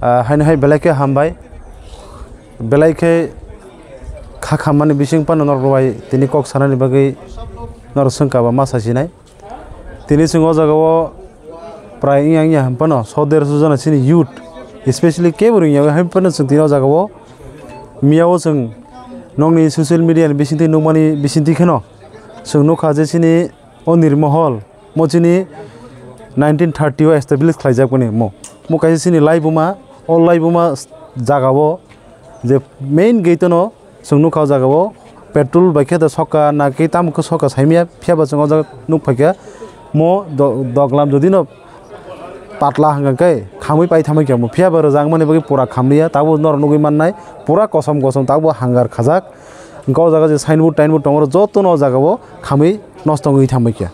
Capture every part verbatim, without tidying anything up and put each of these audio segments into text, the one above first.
Ah, haino hai belai khe hambai, belai khe kha khammani bising phano norok bai tini kok sanani bagwi norok swngkha ba ma sasinai. Tini chwng o jaga o prai wngya wngya hwn phano so derso jona chini youth, especially kebo rwngya hai phano chwng tini o jaga o miya o chwng nokni social media ni bisingtwi nukmani bisingtwi kheno chwng nukha je chini o Nirmohol mo chini nineteen thirty o establish khlaijak bini mo. Mo kaisa chini laibuma, o laibuma jaga o je main gate no chwng nukha o jaga o petrol bai khe da sokha na khe tamo khe sokha saimaya, phiya ba chwng o jaga nuk phaikha mo do-, doglam jodi no patla hwnkha khe khamwi pai thamwi khe mo, phiya ba rwjak mani bagwi pura khamliya, tabuk norok nugwi mannai pura kosom kosom tabuk hangar khajak. Hwnkhe o jaga je signboard tainboard tongo, jotono o jaga o khamwi nosto wngwi thamwi khe.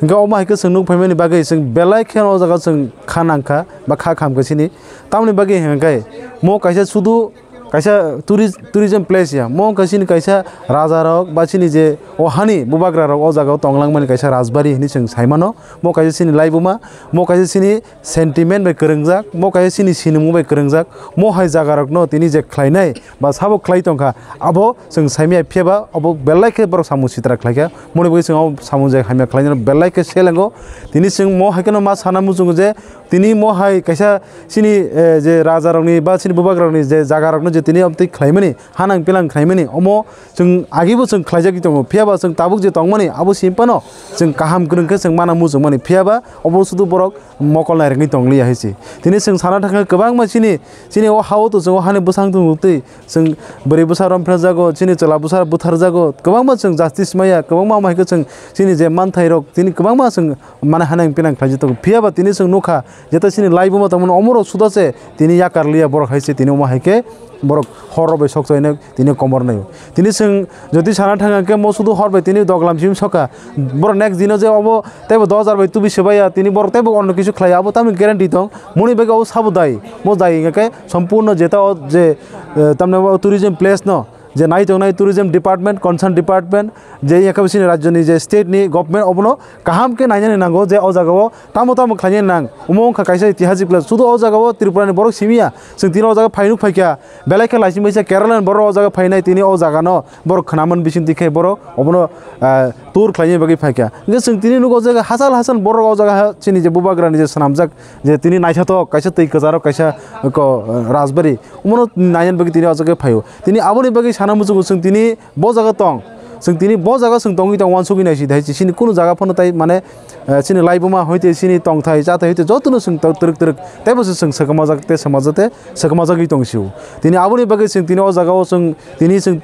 Hwnkhe omo hai khe chwng nuk phaimani bagwi chwng belai khe o jaga chwng kha nangkha ba kha khamkha chini. Tamoni bagwi hwnkhe mo kaisa sudu kaisa tourist, tourism place ya. Mo wngkha chini kaisa raja rok ba chini je o hani bubagra rok o jaga o tong langmani kaisa rajbari hinwi chwng sai mano. Mo kaisa chini laibuma, mo kaisa chini sentiment bai kwrwngjak, mo kaisa chini sinimung bai kwrwngjak, mo hai jaga rokno tini je khlainai ba sabo khlai tongkha, abo chwng saimaya, phiya ba abo belai khe borok samung sitra khlaikha, moni bagwi chwng abo samung je hamya khlainai belai khe selengo. Tini chwng mo hai kheno ma sana muchungo je tini mo hai kaisa chini, eh, je raja rokni ba chini bubagra rokni je jaga rokno je tini amtwi khlaimani, hanang pilang khlaimani, omo chwng agibo chwng khlaijagwi tongo, phiya ba chwng tabuk je tongmani abo simi phano chwng kaham kwrwng khe chwng mana muchungmani, phiya ba obo sudu borok mokol nairwkni tong liya hai se. Tini chwng sana thangkha kwbangma chini, chini o ha-o to chwng o hani bwsang tongo twi chwng bwrwi bwsa romphra jago, chini chwla bwsa buthar jago, kwbangma chwng justice maya, kwbangma omo hai khe chwng chini je manthai rok tini kwbangma chwng mane hanang pinang khlai tongo. Phiya ba tini chwng nukha jeta chini laibuma tongmani omorok suda se tini yakar liya borok hai se tini omo hai khe borok horo bai sok chaino tini komor naio. Tini chwng jodi sana thang khe mo sudu hor bai tini doglam sim soka. Borok next dino je obo teibo dos hajar bai tubi sebaya, tini borok teibo onno kisu khlai abo tamni guarantee tong. Moni bagwi o sabo dai, mo dai hingkha khe sompurno jeta o je, eh, tamni o tourism place no je nai tongnai tourism department, concern department, je yakha bisini rajyoni je state ni government obono kaham khe nainani nango je o jaga o tamo tamo khlainani nang. Omo wngkha kaisa itihasik place. Sudu o jaga o Tripura ni borok simiya. Chwng tini o jaga phai nuk phaikha. Belai khe laising baisa Kerala ni borok o jaga phainai tini o jaga no borok khnaman bising tikhe borok obono, ah, tour khlaina bagwi phaikha. Hingkhe chwng tini nugo je hachal hachal borok o jaga ha chini je bubagra ni je swnamjak je tini naithothok kaisa twi kwcharo kaisa ko, ah, rajbari omono naina bagwi tini o jaga phaio. Tini aboni bagwi sana muchungo chwng tini bo jaga tong. Chwng tini bo jaga chwng tongwi tong uansugwi naisidi hai chini kunu jaga phano tai mane, eh, chini laibuma hoite chini tongthai chathai hoite jotono chwng twrwk twrwk teibo se chwng swkmajak tei swmajak tei swkmajagwi tong sio. Tini aboni bagwi chwng tini o jaga o chwng tini chwng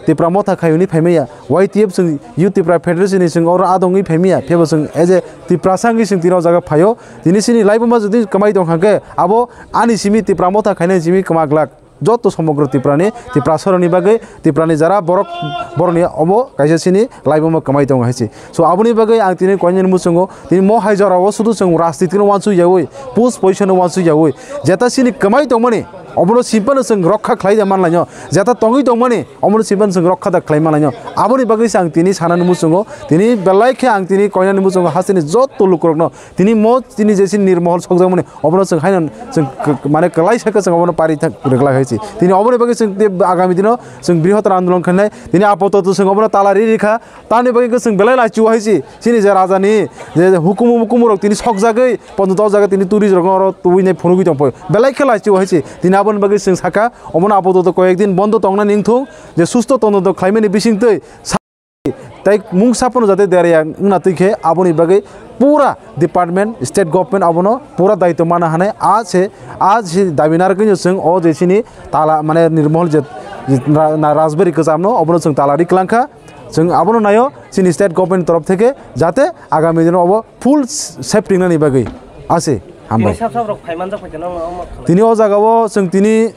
Tipra Motha khai hwnwi phaimaya, Y T F chwng Youth Tipra Federation ni chwng oro adongwi phaimaya, phebo chwng as a Tiprasa wngwi chwng tini o jaga phaio. Tini chini laibuma jodi kwmai tong kha khe abo ani simi Tipra Motha khainai simi kwma glak. Joto somogro Tiprani, Tiprasarokni bagwi, Tiprani jara borok, borokni obo kaisa chini laibuma kwmai tongo hai se. So, aboni bagwi ang tini koinani muchungo, tini mo hai jorao sudu chwng rajniti no uansuk yaui, post position no uansuk yaui, jeta chini kwmai tongmani, obono simpano chwng rokha khlai da manlaino, jeta tongwi tongmani, obono simpano chwng rokha da khlai manlaino. Aboni bagwi se ang tini sanani muchungo, tini belai khe ang tini koinani muchungo hasteni joto lukurokno, tini mo chini je chini Nirmohol sokjakmani, obono chwng haino chwng k-, k-, mane kwlai sakhe chwng obono pari thak rwglak hai se. Tini oboni bagwi chwng tei agami dino chwng brihottor andolon khainai. Tini apatot chwng obono tala ri rikha. Tamni bagwi khe chwng belai laichio hai se. Chini je rajani je, je hukumu mukumu rok tini sokjagwi pondo dok jaga tini tourist rok oro tubui nai phunugwi tongphai. Belai khe laichio hai se. Tini aboni bagwi chwng sakha obono apatot koyek din bondo tongnani wngthung je susto tondo khlaimani bisingtwi. Tei mungsa phano jate derya wngna twi khe aboni bagwi pura department, state government abono pura daitw mana hanai. A se, a se dabi narwgwino chwng o je chini tala, mane, Nirmohol je, je ra-, na, rajbari kwchamno obono chwng tala ri kwlangkha. Chwng abono naio chini state government torof theke jate agami dino obo full safety wngnani bagwi. A se, hambai. Tini sab sab rok phai manjak phai khe nang omo. Tini o jaga o chwng tini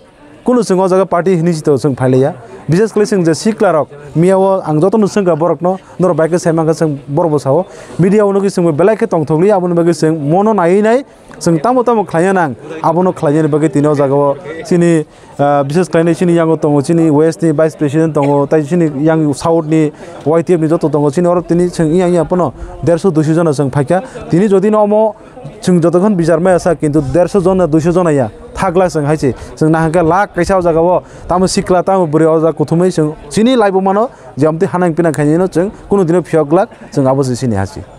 Kunu chwng o jaga party hinwi sito chwng phailaiya. Bises khlai chwng je sikla rok, miya o ang jotono swngkha borokno, norok bai khe sai mankha chwng borok bo sao. Media o nugwi chwng belai khe tongthokliya, aboni bagwi chwng mono naiwi nai chwng tamo tamo khlaina nang, abono khlainani bagwi tini o jaga o chini, ah, bises khlainai chini yango tongo, chini West ni Vice President tongo, tai chini yang South ni Y T F ni joto tongo, chini oro tini chwng yang yang phano derso duiso jona chwng phaikha. Tini jodi no omo Chwng jotokhon bichar maya sa, kintu derso jona, duiso jona ya. thak glak chwng hai se. Chwng nahakhe lakh kaisa o jaga o tamo sikla tamo bwrwi o jaga kuthumwi chwng chini laibuma no je amtwi hanang pinang khainai no chwng kunu dino phiyok glak chwng abo se chini ha se.